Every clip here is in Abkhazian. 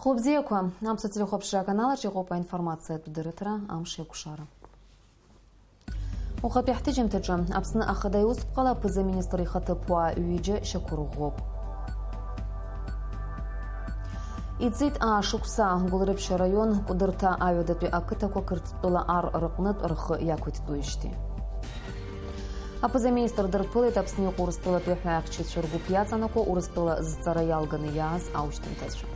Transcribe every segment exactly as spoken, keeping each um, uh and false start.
Хәлыбзиақәа, Аԥсуа телехәаԥшра аканалаҿ иҟоуп аинформациатә дырраҭара Амш еиқәшара. Ухатәи ҳҭыжьымҭаҿы Аԥсны Ахада иусԥҟала аԥыза-министр ихаҭыԥуаа ҩыџьа шьақәырӷәӷәоуп. Иҵит аашықәса, Гәылрыԥшь араион Кәыдырҭа аҩадатәи ақыҭақәа Қырҭтәыла ар рҟнытә рхы иақәиҭтәуижьҭеи. Аԥыза-министр дырԥылеит Аԥсны иҟоу Урыстәылатәи аҳәаахьчаҩцәа ргәыԥ иаҵанакуа Урыстәыла зҵара иалганы иааз аушьҭымҭацәа.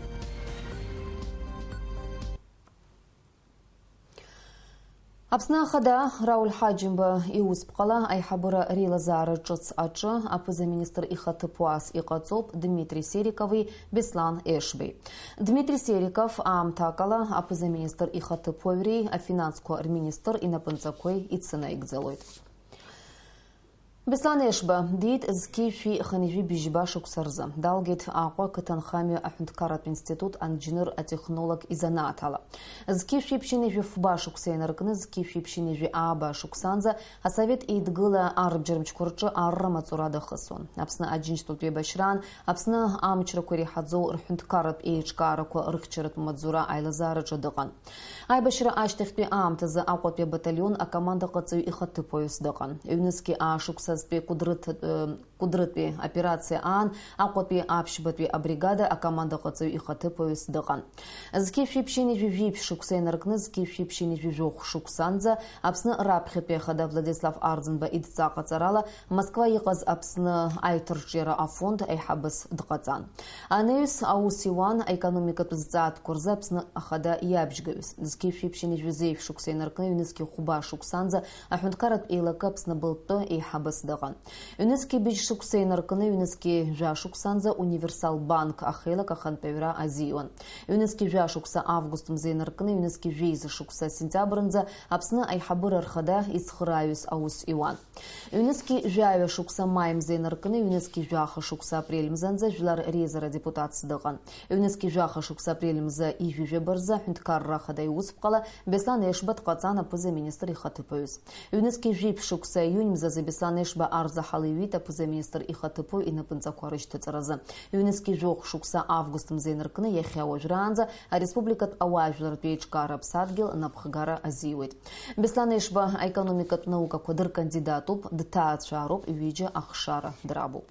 Аԥсны Ахада Рауль Ҳаџьымба иусԥҟала аиҳабыра реилазаара ҿыц аҿы аԥыза-министр ихаҭыԥуаас иҟаҵоуп Дмитри Серикови Беслан Ешбеи. Дмитри Сериков аамҭакала аԥыза-министр ихаҭыԥуаҩреи афинансқәа рминистр инапынҵақәеи ицынаигӡалоит. Беслан Ешба диит зқьи шәи хынҩажәи бжьба шықәса рзы. Далгеит Аҟәа ақыҭанхамҩа аҳәынҭқарратә институт анџьныр-атехнолог изанааҭ ала. Зқьи шәи ԥшьынҩажәи фба шықәса инаркны зқьи шәи ԥшьынҩажәи ааба шықәсанӡа Асовет Еидгыла арбџьармчқәа рҿы арра маҵура дахысуан. Аԥсны Аџьынџьтәылатә еибашьраан Аԥсны амчрақәа иреиҳаӡоу рҳәынҭқарратә еиҿкаарақәа рыхьчаратә маҵзура аилазаараҿы дыҟан. Аибашьра ашьҭахьтәи аамҭазы Аҟәатәи абаталион акомандаҟаҵаҩ ихаҭыԥуаҩыс дыҟан. Ҩнызқьи аашықәсазтәи Кәыдрыҭ-, э, Кәыдрытәи аоперациа аан Аҟәатәи аԥшьбатәи абригада акомандаҟаҵаҩ ихаҭыԥуаҩыс дыҟан. Зқьи шәи ԥшьынҩажәи жәиԥшь шықәса инаркны зқьи шәи ԥшьынҩажәи жәохә шықәсанӡа Аԥсны раԥхьатәи ахада Владислав Арӡынба идҵа ҟаҵарала Москва иҟаз Аԥсны аиҭарҿиара афонд аиҳабыс дҟаҵан. Анаҩс аус иуан аекономикатә зҵаатәқәа рзы Аԥсны Ахада иабжьгаҩыс. Зқьи шәи ԥшьынҩажәи жәеиза шықәса инаркны ҩнызқьи хәба шықәсанӡа аҳәынҭқарратә еилакы Аԥсны абылтәы еиҳабыс дыҟан. Ҩнызқьи быжь шықәса инаркны ҩнызқьи жәа шықәсанӡа Универсал банк ахеилак ахантәаҩра азиуан. Ҩнызқьи жәа шықәса август мза инаркны ҩнызқьи жәеиза шықәса сентиабрынӡа Аԥсны аиҳабыра рхада ицхырааҩыс аус иуан. Ҩнызқьи жәаҩа шықәса маи мза инаркны ҩнызқьи жәаха шықәса апрель мзанӡа Жәлар реизара адепутатс дыҟан. Ҩнызқьи жәаха шықәса апрель мза ижәижәаба рзы аҳәынҭқарра ахада иусԥҟала Беслан Ешба дҟаҵан аԥыза-министр ихаҭыԥуаҩыс. Ҩнызқьи жәиԥшь шықәса июнь мзазы Беслан Ешба арзаҳал иҩит аԥыза-министр ихаҭыԥуаҩ инапынҵақәа рышьҭаҵаразы. Ҩнызқьи жәохә шықәса август мза инаркны иахьа уажәраанӡа ареспубликатә ауаажәларратә еиҿкаара аԥсадгьыл напхгара азиуеит. Беслан Ешба аекономикатә наукақәа дыркандидатуп, дҭаацәароуп, ҩыџьа ахшара драбуп.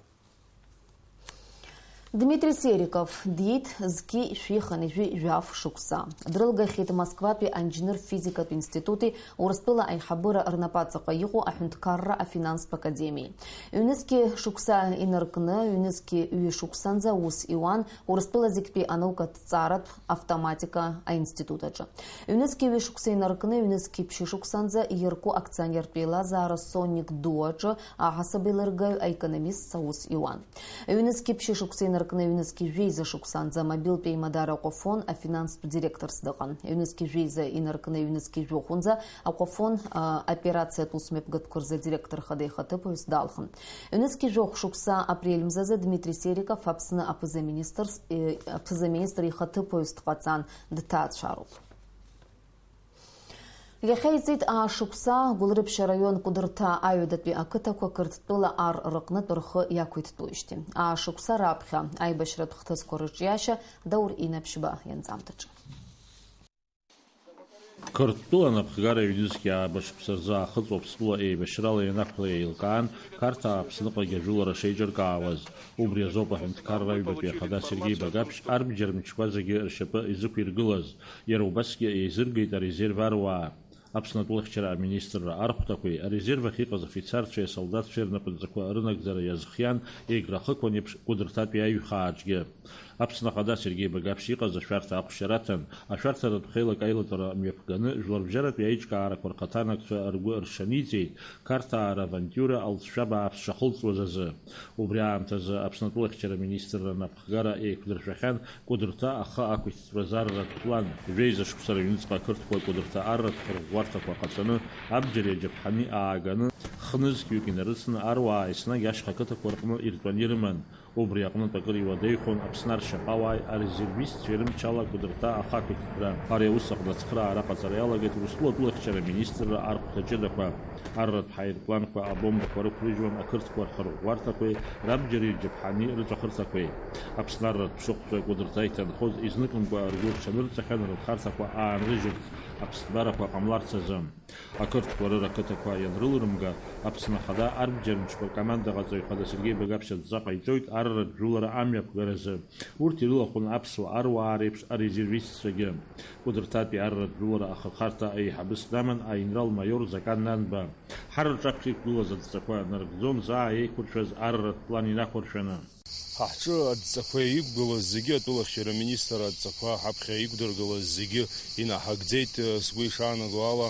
Дмитри Сериков диит зқьи шәи хынҩажәи жәаф шықәса. Дрылгахьеит Москватәи анџьныр-физикатә институти Урыстәыла аиҳабыра рнапаҵаҟа иҟоу аҳәынҭқарра афинанстә академиеи. Ҩнызқьи шықәса инаркны, ҩнызқьи ҩышықәсанӡа аус иуан Урыстәыла зегьтәи анаукаҭҵааратә автоматика аинститут аҿы. Ҩнызқьи ҩышықәса инаркны, ҩнызқьи ԥшьышықәсанӡа иарку акционертә еилазаара Соник ду аҿы аҳасабеилыргаҩ аекономистс аус иуан. Ҩнызқьи ԥшьышықәса инаркны ҩнызқьи жәеиза шықәсанӡа амобилтә еимадара Аҟәафон афинанстә директорс дыҟан. Ҩнызқьи жәеиза инаркны ҩнызқьи жәохәынӡа Аҟәафон, а, операциатә усмҩаԥгатәқәа рзы адиректор хада ихаҭыԥуаҩыс далхын. Ҩнызқьи жәохә шықәса апрель мзазы Дмитри Сериков Аԥсны аԥыза-министрс, э, аԥыза-министр ихаҭыԥуаҩыс дҟаҵан, дҭаацәароуп. Иахьа иҵит аашықәса Гәылрыԥшь араион Кәыдырҭа аҩадатәи ақыҭақәа Қырҭтәыла ар рыҟнытә рхы иақәиҭтәуижьҭеи. Аашықәса раԥхьа аибашьратә хҭысқәа рыҿиашьа Даур Инаԥшьба ианҵамҭаҿы. Қырҭтәыла анапхгара ҩнызқьи ааба шықәса рзы Аахыҵ Уаԥстәыла еибашьрала ианақәла еилкаан, Қарҭаа Аԥсныҟагьы ажәылара шеиҿыркаауаз. Убри азоуп аҳәынҭқарра аҩбатәи ахада Сергеи Багаԥшь арбџьар мчқәа зегьы ршьапы изықәиргылаз. Иара убасгьы еизыргеит арезерв аруаа. Аԥсны атәылахьчара аминистрра архәҭақәеи арезерв ахь иҟаз афицарцәеи асолдаҭцәеи рнапынҵақәа рынагӡара иазхиан, егьрахықәан еиԥш Кәыдырҭатәи аиҩхааҿгьы. Аԥсны Ахада Сергеи Багаԥшь иҟаз ашәарҭа ахәшьара аҭан, ашәарҭаратә хеилак аилатәара мҩаԥганы, жәларбжьаратәи аиҿкаарақәа рхаҭанакцәа ргәы рҽаниҵеит, Қарҭаа равантиура алҵшәа бааԥс шахылҵуаз азы. Убри аамҭазы Аԥсны атәылахьчара аминистрра напхгара еиқәдыршәахьан Кәыдырҭа ахы ақәиҭтәра азаараратә план. Жәеиза шықәса рыҩныҵҟа ақырҭқәа Кәыдырҭа арратә хырӷәӷәарҭақәа ҟаҵаны, абџьари аџьаԥҳани ааганы, хнызқьҩык инарыцны аруаа еснагь ашьха қыҭақәа рҟны иртәаны ирыман. Убри аҟнытә акыр иуадаҩхон Аԥсны аршьаҟауааи арезервистцәеи рымчала Кәыдырҭа ахақәиҭтәра. Ари аус аҟны ацхыраара аҟаҵара иалагеит Урыстәыла атәылахьчара аминистрра архәҭа ҷыдақәа. Арратә ҳаирпланқәа абомбақәа рықәрыжьуан ақырҭқәа рхырӷәӷәарҭақәеи рабџьари рџьаԥҳани рыҵәахырҭақәеи. Аԥсны арратә ԥшыхәцәа Кәыдырҭа иҭанхоз изныкымкәа ргәы рҽанырҵахьан рынхарҭақәа аанрыжьырц, аԥсҭбарақәа ҟамларц азы. Ақырҭқәа рыра қыҭақәа ианрылрымга, Аԥсны Ахада арбџьар мчқәа ркомандаҟаҵаҩ хада Сергеи Багаԥшь адҵа ҟаиҵоит арратә жәылара амҩаԥгаразы. Урҭ ирылахәын аԥсуа аруаа реиԥш арезервистцәагьы. Кәыдырҭатәи арратә жәылара ахырхарҭа аиҳабыс даман аинрал-маиор Закан Нанба. Ҳара рҿаԥхьа иқәгылаз адҵақәа нарыгӡон заа еиқәыршәаз арратә план инақәыршәаны. Ҳа ҳҿы адҵақәа иқәгылаз зегьы, атәылахьчара аминистр адҵақәа ҳаԥхьа иқәдыргылаз зегьы инаҳагӡеит, сгәы ишаанаго ала.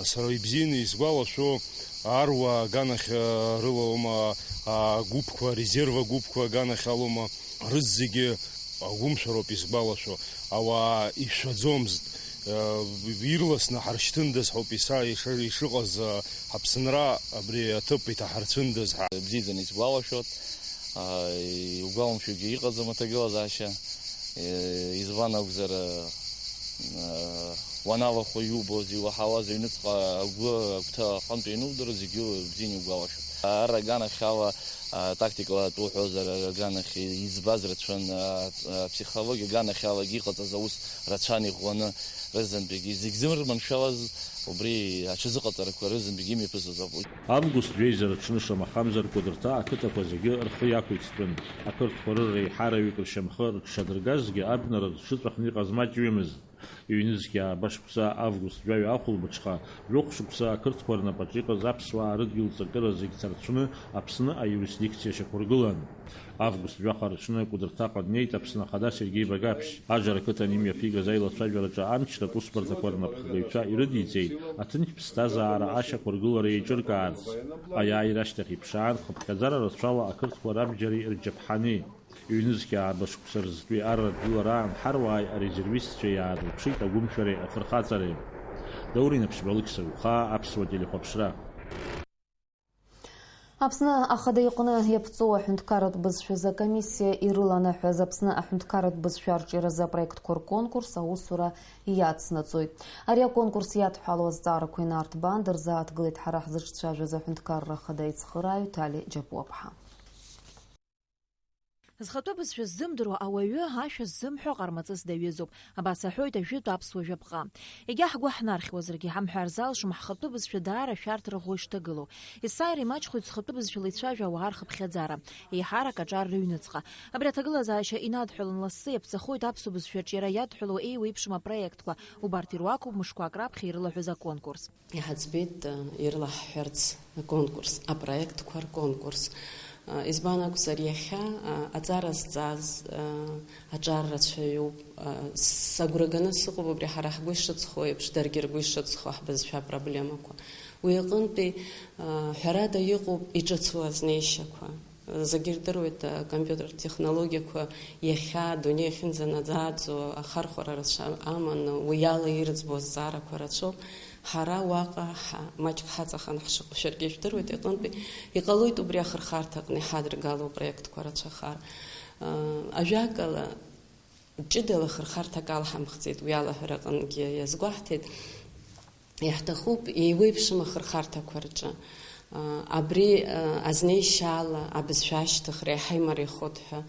Сара ибзианы исгәалашәо, аруаа аганахь рылалома, агәыԥқәа, арезерв агәыԥқәа аганахь алома, рызегьы агәымшәароуп исгәалашәо. Ауаа ишәаӡомызт, ирласны ҳаршьҭындаз ҳәоуп иса-, иша-, ишыҟаз, ҳаԥсынра абри аҭыԥ иҭаҳарцәындаз ҳәа. Бзиаӡаны исгәалашәоит. Иугәаламшәогьы иҟаӡам аҭагылазаашьа. Избан акәзар, уаналахәу иубоз, иуаҳауаз, аҩныҵҟа агәы агәҭа аҟынтә ианудыруа зегьы бзианы иугәалашәоит. Ара аганахьала, атактикала атәы уҳәозар, аганахь иӡбаз рацәан, аԥсихологиа аганахьалагьы иҟаҵаз аус рацәан иӷәӷәаны рызынтәигьы. Зегь зыманшәалаз убри аҽазыҟаҵарақәа рызынтәигьы имҩаԥысыз ауп. Август жәеиза рыҽны шамахамзар Кәыдырҭа ақыҭақәа зегьы рхы иақәиҵтәын. Ақырҭқәа рыра еиҳараҩык ршьамхы рыҽшадыргазгьы, абнара зҽыҵәахны иҟаз маҷҩымызт. Ҩнызқьи ааба шықәса август жәаҩа ахәылбыҽха, жәохә шықәса ақырҭқәа рнапаҿы иҟаз аԥсуаа рыдгьыл ҵакыра зегь ҭарцәны Аԥсны аиуристдикциа шьақәыргылан. Август жәаха рыҽны Кәыдырҭаҟа днеит Аԥсны Ахада Сергеи Багаԥшь. Аџьара ақыҭан имҩаԥигаз аилацәажәараҿы амчратә усбарҭақәа рнапхгаҩцәа ирыдиҵеит аҭынч ԥсҭазаара ашьақәыргылара еиҿыркаарц. Аиааира ашьҭахь иԥшаан хыԥхьаӡара рацәала ақырҭқәа рабџьари рџьаԥҳани. Ҩнызқьи ааба шықәса рзтәи арратә жәылараан ҳаруааи арезервистцәеи иаарылԥшит агәымшәареи афырхаҵареи. Даур Инаԥшьба, Алықьса Ухаа, Аԥсуа телехәаԥшра. Аԥсны Ахада иҟны иаԥҵоу аҳәынҭқарратә бызшәазы акомиссиа ирыланаҳәаз Аԥсны аҳәынҭқарратә бызшәа арҿиаразы апроектқәа рконкурс аусура иацнаҵоит. Ари аконкурс иадҳәалоу азҵаарақәа инарҭбаан дырзааҭгылеит ҳара ҳзыҿцәажәаз аҳәынҭқарра ахада ицхырааҩ Ҭали Џьапуаԥҳа. Зхатәы бызшәа ззымдыруа ауаҩы ашәа ззымҳәо ҟармаҵыс даҩызоуп. Абас аҳәоит ажәытә аԥсуа жәаԥҟа. Егьа ҳгәы ҳнархьуазаргьы, ҳамҳәар залшом ҳхатәы бызшәа даара шәарҭара ӷәӷәа ишҭагылоу. Есааира имаҷхоит зхатәы бызшәала ицәажәо ауаа рхыԥхьаӡара. Еиҳарак аҿар рыҩныҵҟа. Абри аҭагылазаашьа инадҳәалан лассы иаԥҵахоит аԥсуа бызшәа аҿиара иадҳәалоу еиуеиԥшым апроектқәа. Убарҭ ируакуп мышқәак раԥхьа ирылаҳәоз аконкурс. Иҳаӡбеит, э, ирылаҳҳәарц аконкурс, апроектқәа рконкурс. Э, избан акәзар, иахьа, э, аҵара зҵаз, э, аҿар рацәаҩуп. Э, сагәра ганы сыҟоуп убри ҳара ҳгәы ишыҵхо еиԥш, даргьы ргәы ишыҵхо ҳбызшәа апроблемақәа. Уи аҟынтәи, э, ҳәарада иҟоуп иҿыцу азнеишьақәа. Зегьы ирдыруеит, акомпиутертә технологиақәа иахьа адунеи ахьынӡанаӡааӡо ахархәара рацәа аманы, уи ала ирыӡбо азҵаарақәа рацәоуп. Ҳара уаҟа ҳа-, маҷк ҳаҵаханы ҳшыҟоу шәаргьы ижәдыруеит, иҟынтәи иҟалоит убри ахырхарҭа аҟны иҳадыргало апроектқәа рацәахар. Ажәакала, ҷыдала хырхарҭак алҳамхӡеит, уи алаҳәара аҟынгьы иазгәаҳҭеит. Иаҳҭахуп еиуеиԥшым ахырхарҭақәа рҿы. Абри, азнеишьа ала абызшәа ашьҭыхра иаҳа имариахоит ҳәа,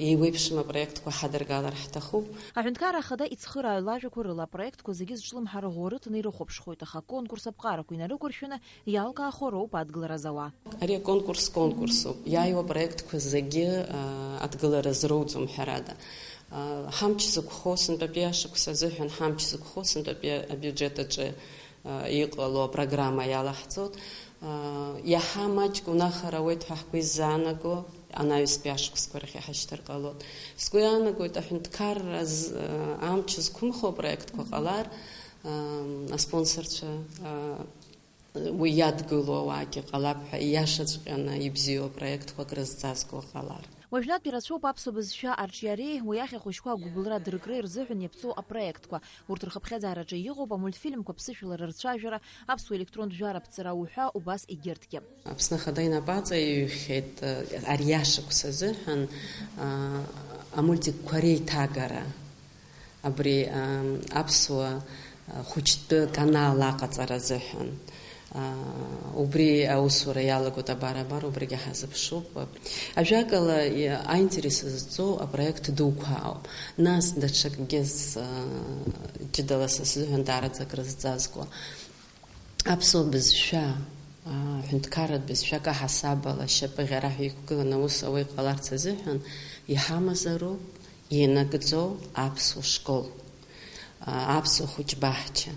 еиуеиԥшым апроектқәа ҳадыргалар ҳҭахуп. Аҳәынҭқарра Ахада ицхырааҩ лажәақәа рыла апроектқәа зегьы зҿлымҳара ӷәӷәа рыҭаны ирыхәаԥшхоит, аха аконкурс аԥҟарақәа инарықәыршәаны иалкаахо роуп адгылара зауа. Ари аконкурс конкурсуп. Иааиуа апроектқәа зегьы, а, адгылара зроуӡом, ҳәарада. А, ҳамч зықәхо, сынтәатәи ашықәс азыҳәан ҳамч зықәхо, сынтәатәи абиуџьет аҿы, а, иҟало апрограмма иалаҳҵоит. А, иаҳа маҷк унахар ауеит ҳәа ҳгәы иззаанаго, анаҩстәи ашықәсқәа рахь иҳашьҭыр ҟалоит. Сгәы иаанагоит, аҳәынҭқарра з-, а, амч зқәымхо апроектқәа ҟалар, а, аспонсорцәа, а, Уи иадгылоу ауаагьы ҟалап ҳәа, ииашаҵәҟьаны ибзиоу апроектқәак рызҵазкуа ҟалар. Уажәнатә ирацәоуп аԥсуа бызшәа арҿиареи уи ахьахә шьқәа агәыбылра дыркреи рзыҳәан иаԥҵоу апроектқәа. Урҭ рыхыԥхьаӡараҿы иҟоуп амультфильмқәа, аԥсышәала рырцәажәара, аԥсуа електронтә жәлар аԥҵара уҳәа убас егьырҭгьы. Аԥсны Ахада инапаҵаҩхьеит, э, ари ашықәс азыҳәан, а, амультикқәа реиҭагара. Абри, ам, аԥсуа, а, хәыҷтәы канал аҟаҵара азыҳәан. А, убри аусура иалагоит, абар-абар, убригьы ҳазыԥшуп. Ажәакала, и-, аинтерес зҵоу апроект дуқәа ауп. Нас даҽакгьы с-, а, ҷыдала са сзыҳәан даараӡа акрызҵазкуа. Аԥсуа бызшәа, аа, ҳәынҭқарратә бызшәак аҳасабала шьапы ӷьара ҳәа иқәгыланы аус ауа иҟаларц азыҳәан иҳамазароуп инагӡоу аԥсуа школ, аа, аԥсуа хәыҷбаҳча.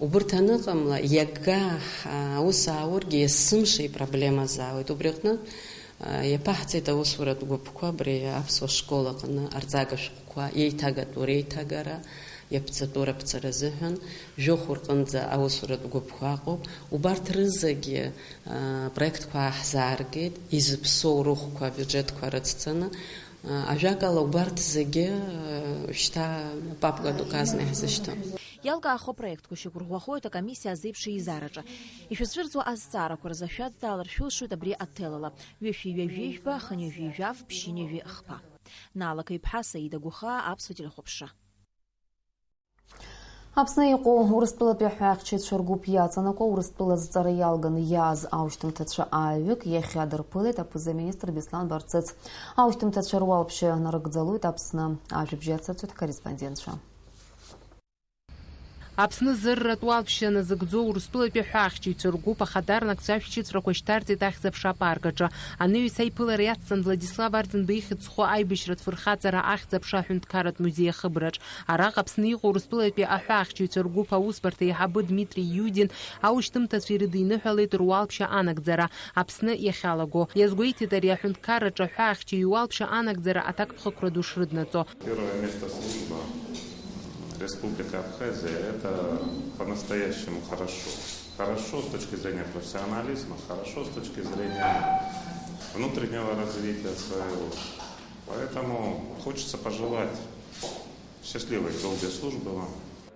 Убырҭ аныҟамла, иага ҳа-, аус ааургьы есымша ипроблема азаауеит. Убри аҟны, аа, иаԥаҳҵеит аусуратә гәыԥқәа абри аԥсуа школ аҟны арҵага шәҟәқәа, еиҭагатәу реиҭагара, иаԥҵатәу раԥҵара азыҳәан, жәохә рҟынӡа аусуратә гәыԥқәа ыҟоуп. Убарҭ рызегьы, а, проектқәа ааҳзааргеит, изыԥсоу рыхәқәа абиуџьетқәа рыцҵаны. А, ажәакала, убарҭ зегьы, а, шьҭа папка дук азна иаҳзышьҭоу. Иалкаахо апроектқәа шьақәырӷәӷәахоит акомиссиа азеиԥш еизараҿы. Ишәыцәырҵуа азҵаарақәа рзы шәадҵаалар шәылшоит абри аҭелала: ҩышәи ҩажәи жәба, хынҩажәи жәаф, ԥшьынҩажәи хԥа. Наала Қаиԥҳа, Саида Гәыхаа, Аԥсуа телехәаԥшра. Аԥсны иҟоу Урыстәылатәи аҳәаахьчаҩцәа ргәыԥ иаҵанакуа Урыстәыла зҵара иалганы иааз аушьҭымҭацәа ааҩык иахьа дырԥылеит аԥыза-министр Беслан Барцыц. Аушьҭымҭацәа руалԥшьа нарыгӡалоит Аԥсны. Ажәабжь ацырҵоит ҳкорреспондентцәа. Аԥсны зырратә уалԥшьа назыгӡо Урыстәылатәи аҳәаахьчаҩцәа ргәыԥ ахадарнакцәа ашәҭшьыҵәрақәа шьҭарҵеит Ахьӡ-аԥша апарк аҿы. Анаҩс аиԥылара иацҵан Владислав Арӡынба ихьӡ зху аибашьратә фырхаҵара Ахьӡ-аԥша аҳәынҭқарратә музеи ахыбраҿ. Араҟа Аԥсны иҟоу Урыстәылатәи аҳәаахьчаҩцәа ргәыԥ аусбарҭа аиҳабы Дмитри Иудин аушьҭымҭацәа ирыдиныҳәалеит руалԥшьа анагӡара Аԥсны иахьалаго. Иазгәеиҭеит ари аҳәынҭқарраҿы аҳәаахьчаҩ иуалԥшьа анагӡара аҭакԥхықәра ду шрыднаҵо. Первое место служба, Республика Абхазия, это по-настоящему хорошо. Хорошо с точки зрения профессионализма, хорошо с точки зрения внутреннего развития своего. Поэтому хочется пожелать счастливой, долгой службы вам.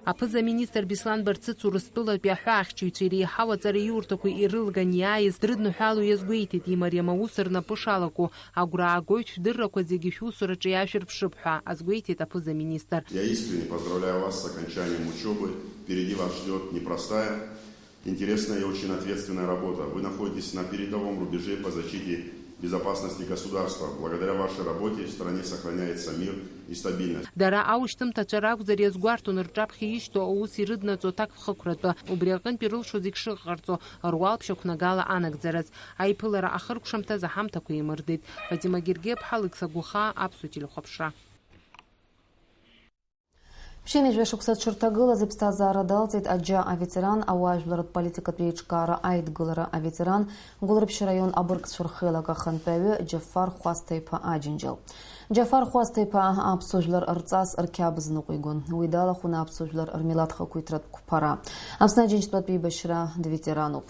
Аԥыза-министр Беслан Барцыц Урыстәылатәи аҳәаахьчаҩцәа иреиҳау аҵараиурҭақәа ирылган иааиз дрыдныҳәало иазгәеиҭеит, имариам аус рнапы шалаку. Агәра аагоит шәдыррақәа зегьы шәусураҿы иаашәырԥшып ҳәа, азгәеиҭеит аԥыза-министр. Я искренне поздравляю вас с окончанием учёбы. Впереди вас ждёт непростая, интересная и очень ответственная работа. Вы находитесь на передовом рубеже по защите безопасности государства. Благодаря вашей работе в стране сохраняется мир и стабильность. Дара аушьҭымҭацәа ракәзар, иазгәарҭон рҿаԥхьа ишьҭоу аус ирыднаҵо аҭакԥхықәратәы. Убри аҟынтә ирылшо зегь шыҟарҵо, руалԥшьа қәнагала анагӡараз. Аиԥылара ахыркәшамҭаз аҳамҭақәа еимырдеит. Фатима Гергеиԥҳа, Алықьса Гәыхаа, Аԥсуа телехәаԥшра. Ԥшьынҩажәа шықәса дшырҭагылаз иԥсҭазаара далҵит аџьа аветеран, ауаажәларратә политикатә еиҿкаара аидгылара аветеран, Гәылрыԥшь араион абыргцәа рхеилак ахантәаҩы Џьафар Хәасҭа-иԥа Аџьынџьал. Џьафар Хәасҭа-иԥа аԥсуа жәлар рҵас рқьабз ныҟәигон. Уи далахәын аԥсуа жәлар рмилаҭ хақәиҭратә қәԥара. Аԥсны Аџьынџьтәылатә еибашьра дветерануп.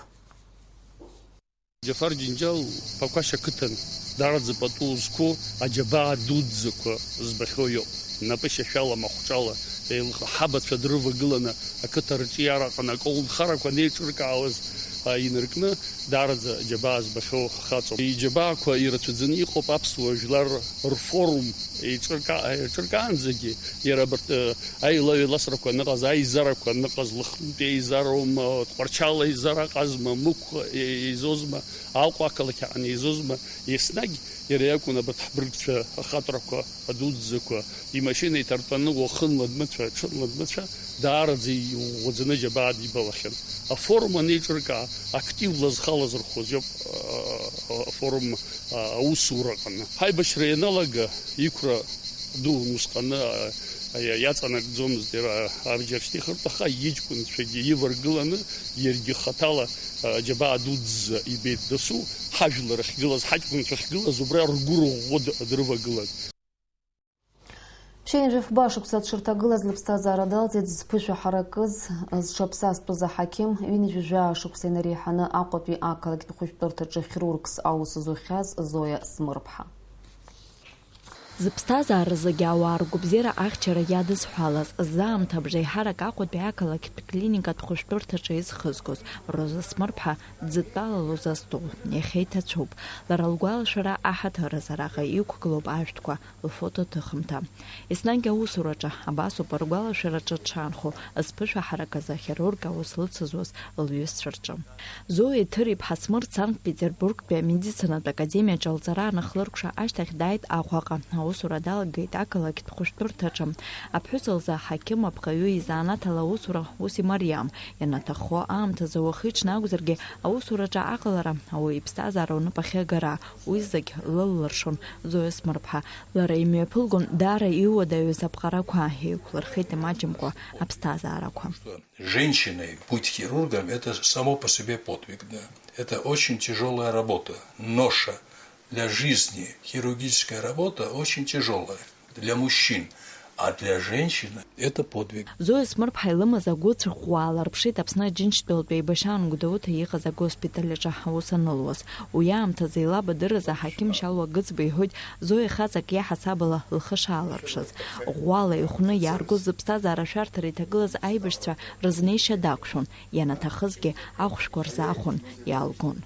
Џьафар Џьынџьал Ԥақәашь ақыҭан даараӡа пату зқәу аџьабаа дуӡӡақәа збахьоу иоуп. Напышьашәала, махәҿала, еилых-, ҳабацәа дрывагыланы ақыҭа рҿиараҟны аколнхарақәа анеиҿыркаауаз, а, инаркны даараӡа аџьабаа збахьоу хаҵоуп. Иџьабаақәа ирацәаӡаны иҟоуп аԥсуа жәлар рфорум еиҿырка-, еиҿыркаанӡагьы, иара абарҭ, э, аилаҩеиласрақәа аныҟаз, аизарақәа аныҟаз, Лыхнытә еизароума, Тҟәарчал еизара аҟазма, Мықә еизозма, Аҟәа ақалақь аҟны еизозма, еснагь иара иакәын абарҭ ҳбыргцәа ахаҵәрақәа, адуӡӡақәа, имашьына иҭартәаны уахынла дмыцәа, ҽынла дмыцәа, даараӡа иӷәӷәаӡаны џьабаа дибалахьан. Афорум анеиҿыркаа, активла зхы алазырхәуаз иоуп, а, афорум, а, аусураҟны. Ҳаибашьра ианалага, иқәра ду усҟаны, а, а, иа-, иаҵанакӡомызт иара абџьар шьҭихыртә, аха иҷкәынцәагьы иваргыланы, иаргьы хаҭала, а, џьабаа дуӡӡа ибеит. Досу ҳажәлар ахьгылаз, ҳаҷкәынцәа ахьгылаз, убра ргәы рыӷәӷәо д-, дрывагылан. Ԥшьынҩажәи фба шықәса дшырҭагылаз лыԥсҭазаара далҵит зԥышәа ҳаракыз, зҽаԥсазтәыз аҳақьым, ҩынҩажәи жәаа шықәса инареиҳаны Аҟәатәи ақалақьтә хәышәтәырҭаҿы хирургс аус зухьаз Зоиа Смырԥҳа. Зыԥсҭазаара зегьы ауаа ргәабзиара ахьчара иадызҳәалаз, ззаамҭа абжеиҳарак Аҟәатәи ақалақьтә клиникатә хәышәтәырҭаҿы изхызгоз Роза Смырԥҳа дзыдтәалалоз астол иахьа иҭацәуп. Лара лгәалашәара аҳаҭыраз араҟа иқәгылоуп ажәтәқәа, лфотоҭыхымҭа. Еснагь аусураҿы абасоуп, ргәалашәараҿы дшаанхо, зԥышәа ҳараказы ахирург аус лыцызуаз лҩызцәа рҿы. Зоя Ҭыриԥҳа Смыр Санкт-Петербургтәи амедицинатә академиаҿы лҵара анахлыркәша ашьҭахь дааит Аҟәаҟа. Аусура далагеит ақалақьтә хәышәтәырҭаҿы. Аԥҳәыс лзы аҳақьым апҟаҩы изанааҭ ала аусура ус имариам. Ианаҭаххо аамҭазы уахи-ҽни акәзаргьы аусураҿы аҟалара, ауаҩы иԥсҭазаара унапахьы агара, уи зегь лыллыршон Зоя Смырԥҳа. Лара имҩаԥылгон даара иуадаҩыз аԥҟарақәа, еиқәлырхеит имаҷымкәа аԥсҭазаарақәа. Женщиной быть хирургом — это само по себе подвиг, да. Это очень тяжелая работа, ноша для жизни. Хирургическая работа очень тяжелая для мужчин, а для женщины это подвиг. Зоя Смырԥҳа илымаз агәыцә ӷәӷәа ааларԥшит Аԥсны Аџьынџьтәылатәи еибашьраан Гәдоуҭа иҟаз агоспиталь аҿы аус анылуаз. Уи аамҭазы илабадырыз аҳақьым Шьалуа Гыцба иҳәоит, Зоиа хаҵак иаҳасабала лхы шааларԥшыз. Ӷәӷәала ихәны иааргоз зыԥсҭазаара ашәарҭара иҭагылаз аибашьцәа рызнеишьа дақәшәон, ианаҭахызгьы ахәшәқәа рзаахәон, иаалгон.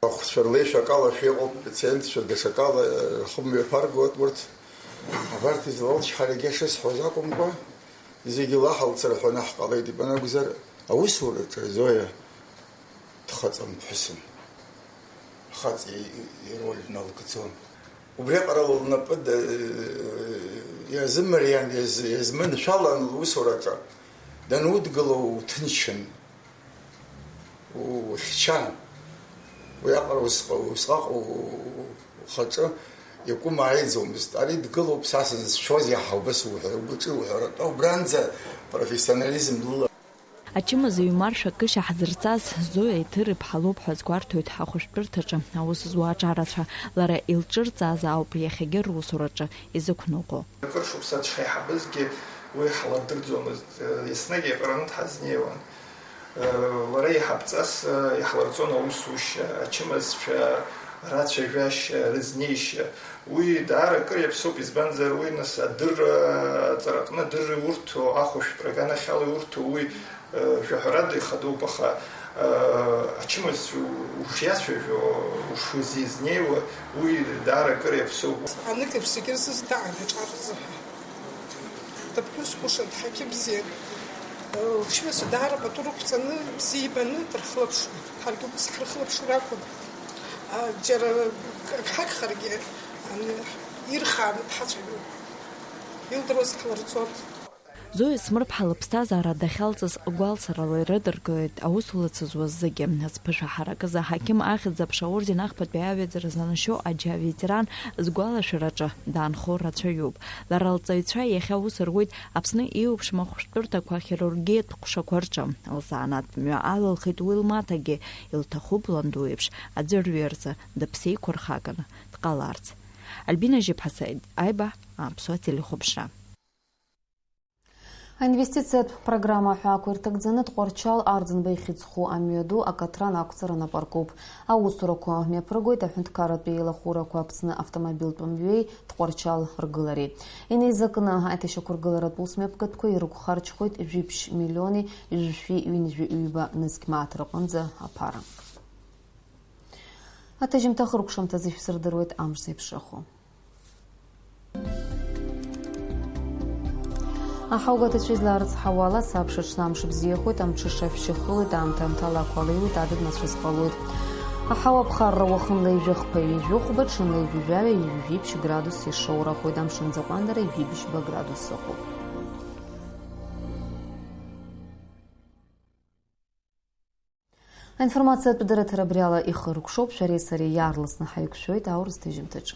Ахәцәа рлеишәа акала шәыҟоуп, пациентцәа даҽакала, э, рхы мҩаԥаргоит урҭ. Абарҭ излалчҳарагьы шысҳәоз акәымкәа, зегьы лаҳалцар ҳәа наҳҟалеит, ибан акәзар, аусураҿы Зоиа дхаҵамԥҳәысын. Хаҵа и-, и-, ироль налгӡон. Убриаҟара лнапы да-, иазымариан, иаз-, иазманшәалан лусураҿы. Данудгыло уҭынчын, ухьчан. Уиаҟара усҟ-, усҟак у-, ухаҿы иакәым ааиӡомызт. Ари дгылоуп, са сызшәоз иаҳа убас уҳәа-, угәаҿы уҳәаратәа, убранӡа профессионализм лыла. Ачымазаҩ маршәа кышьа ҳзырҵаз Зоиа Ҭыриԥҳа лоуп ҳәа азгәарҭоит ҳахәышәтәырҭаҿы аус зуа аҿарацәа. Лара илҿырҵааз ауп иахьагьы русураҿы изықәныҟәо. Акыр шықәса дшаиҳабызгьы уи ҳлардырӡомызт, еснагь аҟараны дҳазнеиуан. Лара иҳаԥҵас иаҳларҵон аусушьа, ачымазцәа рацәажәашьа, рызнеишьа. Уи даара акыр иаԥсоуп, избанзар, уи, нас, адырра, аҵараҟны адырра иурҭо, ахәышәтәра аганахьала иурҭо, уи, э, жәаҳәарада ихадоуп, аха, э, ачымазцәа ушиацәажәо, ушизеизнеиуа, уи даара акыр иаԥсоуп. Анык еиԥш зегьы рзы здаара аҿар рзыҳәа. Дыԥҳәыс ҟәыша, дҳақьым бзиан. Лчымазцәа даара пату рықәҵаны, бзиа ибаны дрыхылаԥшуан. Ҳаргьы убас ҳрыхылаԥшыр акәын. А, џьара ак ҳагхаргьы, ан-, ирхааны дҳацәажәон. Илдыруаз ҳлырҵон. Зоиа Смырԥҳа лыԥсҭазаара дахьалҵыз гәалсрала ирыдыркылеит аус лыцызуаз зегьы. Зԥышәа ҳаракыз аҳақьым Ахьӡ-аԥша аорден ахԥатәи аҩаӡара занашьоу аџьа аветеран згәалашәараҿы даанхо рацәаҩуп. Лара лҵаҩцәа иахьа аус руеит Аԥсны еиуеиԥшым ахәышәтәырҭақәа ахирургиатә ҟәшақәа рҿы. Лзанааҭ мҩа алылхит уи лмаҭагьы, илҭахуп ланду еиԥш аӡәырҩы рзы дыԥсеиқәырхаганы дҟаларц. Альбина Жьыԥҳа, Саид Аиба, Аԥсуа телехәаԥшра. Аинвестициатә программа аҳәаақәа ирҭагӡаны Тҟәарчал Арӡынба ихьӡ зху амҩаду акаҭран ақәҵара напы аркуп. Аусурақәа мҩаԥыргоит аҳәынҭқарратә еилахәырақәа Аԥсны автомобильтә мҩеи Тҟәарчал ргылареи. Инеизакны аиҭашьақәыргыларатә усмҩаԥгатәқәа ирықәхарџьхоит жәибжь миллиони жәшәи ҩынҩажәи ҩба нызқь мааҭ рҟынӡа аԥара. Аҭыжьымҭа хыркәшамҭазы ишәсырдыруеит амш зеиԥшрахо. Аҳауа гәаҭацәа излаарыцҳауа ала, сабша аҽны амш бзиахоит, амҽыша шәшьахылоит, аамҭа-аамҭала ақәа леиуеит, адыд мацәаз ҟалоит. Аҳауа ԥхарра уахынла ҩажәи хԥа, ҩажәи хәба, ҽынла ҩажәи жәаҩа, ҩажәи жәиԥшь градус ишоурахоит, амшынӡ аҟәандара ҩажәи бжьба градус ыҟоуп. Аинформациатә дырраҭара абриала ихыркәшоуп, шәареи сареи иаарласны ҳаиқәшәоит аурыс ҭыжьымҭаҿы.